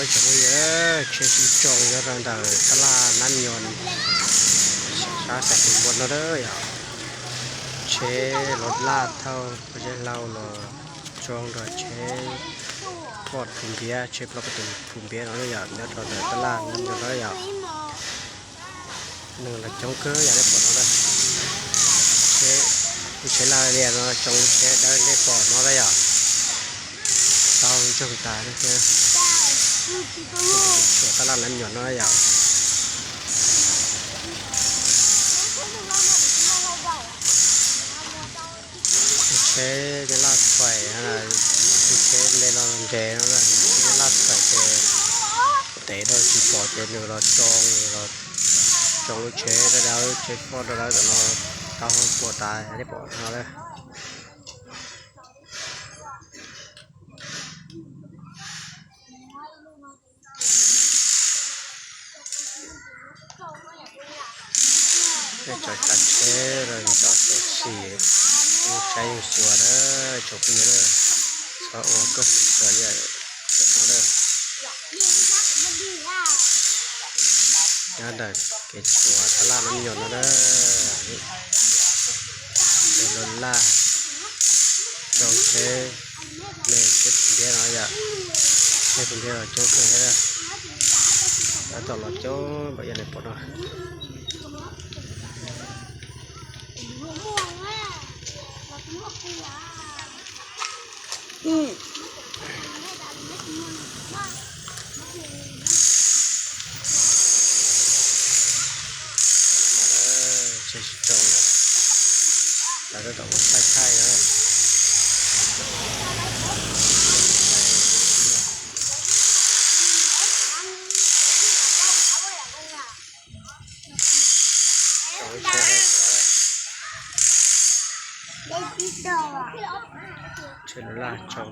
Tsoom phooj ywg, tsheb sib tsoo nyob rau ntawm tab laj Nab Nyos sab xais tus npua no na yom. Tsheb los laj thauj pob zeb hlau los tsoo nrog tsheb foj phu npiab, tsheb plaub peb tus phu npiab no na yom, nyob rau ntawm tab laj Nab Nyos no yom. Neeg los coob kawg yam nej pom no na. Tsheb, lub tsheb laj lias no tsoo lub tsheb dawb nej pom no na yom. Tau ntsoog tas li thiab. Tshuam tab laj Nab Nyos no yom. Lub tsheb nyob laj txhais, lub tsheb nte los nres no na, nyob laj txhais ces tev rau tsis pom ces nws los tsoo, los tsoo lub tsheb dawb dawb, tsheb foj dawb dawb ntawm no tau puas tas nej pom no na. Peb tso tsav tsheb los yog tau xyuam xim, yus saib yus xyuas na, tsoom phooj ywg na, txhob ua koj xyuas xyuas li no na. Nyob ntawm kev tshuam tab laj Nab Nyos no na, lawv los laj tsoo tsheb, me tsheb phu npiab no yom, tsheb phu npiab los coob kawg thiab, tab tom los coob npaum yam nej pom no. Tsheb sib tsoo, lawv tab tom ua thaij thaij na. Tsheb laj tsoo.